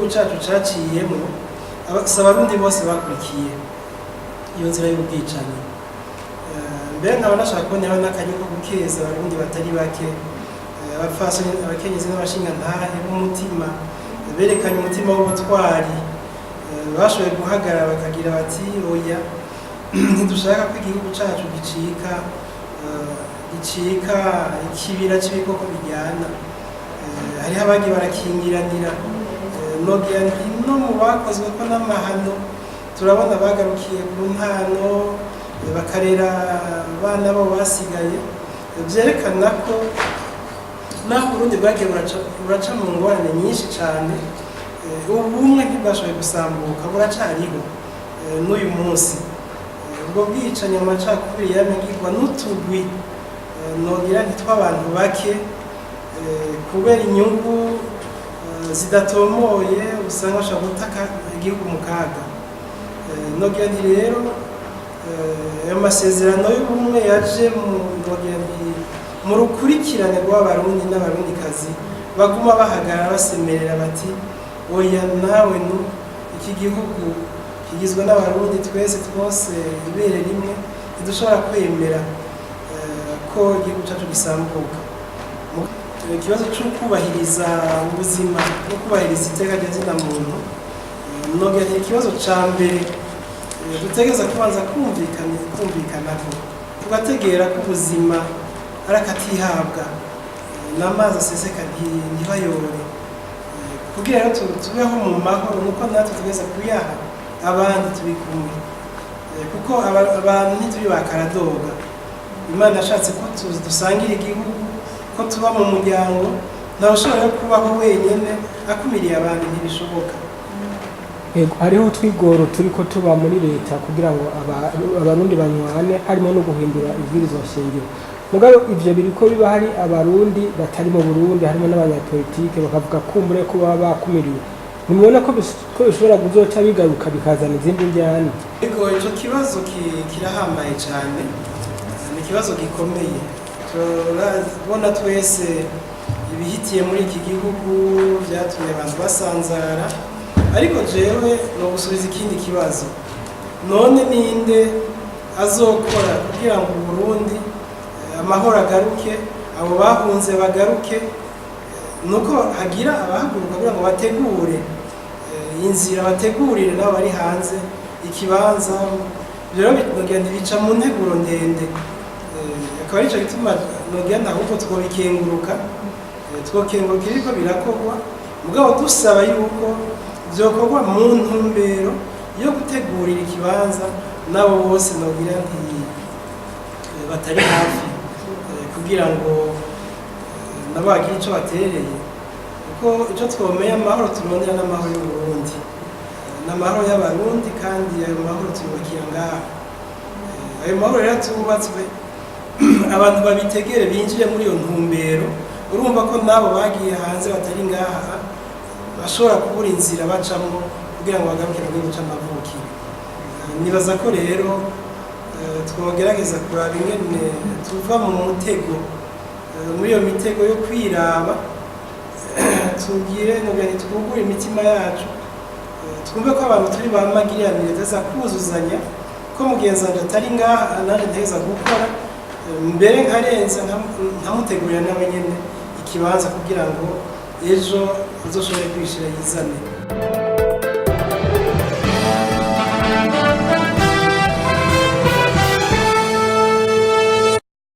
Igihugu cyacu caciyemo, si Abarundi bose bakurikiye iyo nzira y'ubwicanyi. Mbere nkaba nashaka kuboneraho n'akaryo ko gukeza Abarundi batari bake, abapfasoni, abakenyezi n'abashingantahe b'umutima berekanye umutima w'ubutwari, bashoboye guhagarara bakagira bati: "Oya, ntidushaka ko igihugu cyacu gicika ikibira cy'ibikoko bijyana." Hariho abagiye barakingiranira. Nogira nti no mu bakozwe ko n'amahano, turabona bagarukiye ku ntano, bakarera abana bo basigaye. Byerekana ko naho Uburundi bwagiye buraca mu ngorane nyinshi cyane, ubumwe ntibwashoboye gusambuka, buracariho n'uyu munsi. Ubwo bwicanyi, amacakubiri yamigirwa n'utugwi, nogira nti tw'abantu bake, kubera inyungu zidatomoye, usanga bashobora gutaka igihugu mu kaga. Nogira nti rero ayo masezerano y'ubumwe yaje mu, nogira nti mu rukurikirane rw'Abarundi n'Abarundikazi baguma bahagarara basemerera bati: "Oya, nawe nu iki gihugu kigizwe n'Abarundi twese, twose ibere rimwe, ntidushobora kwemera ko igihugu cyacu gisambuka." Ikibazo cyo kubahiriza ubuzima no kubahiriza iteka rya zina muntu, nogira nti ikibazo ca mbere dutegereza kubanza kumvikanako, tugategera ko ubuzima ari akatihabwa, n'amazi aseseka ntibayore. Kugira rero tubeho mu mahoro, nuko natwe tugeza kuyaha abandi turi kumwe. Kuko abantu ntituri ba karadoga. Imana yashatse ko dusangira igihugu, ko tuba mu muryango. Ntawe ushobora kubaho wenyine akumiriye abandi, ntibishoboka. Yego, hariho utwigoro turi ko tuba muri leta kugira ngo Abarundi banywane, harimo no guhindura ibwirizwa shingiro. Mugabo ivyo biriko biba, hari Abarundi batari mu Burundi, harimo n'abanyapolitike bakavuga kumbure ko baba bakumiriwe. Nimubona ko bishobora kuzoca bigaruka bikazana izindi njyane? Ego, ico kibazo kirahambaye cyane, ni ikibazo gikomeye. Turabona twese ibihitiye muri iki gihugu byatumye abantu basanzara, ariko jewe no gusubiza ikindi kibazo: none ninde azokora kugira ngo Uburundi amahoro agaruke, abo bahunze bagaruke? Nuko hagira abahaguruka kugira ngo bategure inzira, bategurire n'abo bari hanze ikibanza. Rero nogira ntibica mu nteguro ndende. Akaba arico gituma nogira nti ahubwo twobikenguruka, twokenguruka iriko birakorwa, mugabo dusaba yuko vyokorwa mu ntumbero yo gutegurira ikibanza n'abo bose, nogira nti batari hafi, kugira ngo nabo bagire ico baterereye. Kuko ico twomeye, amahoro turondera n'amahoro y'Uburundi, n'amahoro y'Abarundi, kandi ayo mahoro tuyubakira ngaha. Ayo mahoro rero tubatswe, abantu babitegere, binjire muri iyo ntumbero. Urumva ko n'abo bagiye hanze batari ngaha bashobora kubura inzira bacamwo kugira ngo bagaruke mu gihugu c'amavukiro. Nibaza ko rero twogerageza kuraba ingene tuva mu mutego, muri iyo mitego yo kwiraba, tugire, nogira nti twugure imitima yacu, twumve ko abantu turi ba magiriranire, tuza kuzuzanya, ko mugenzi wanje atari ngaha nanjye nteza gukora, mbere nkarenza nkamutegurira nawe nyene ikibanza kugira ngo ejo azoshobore kwishira yizane.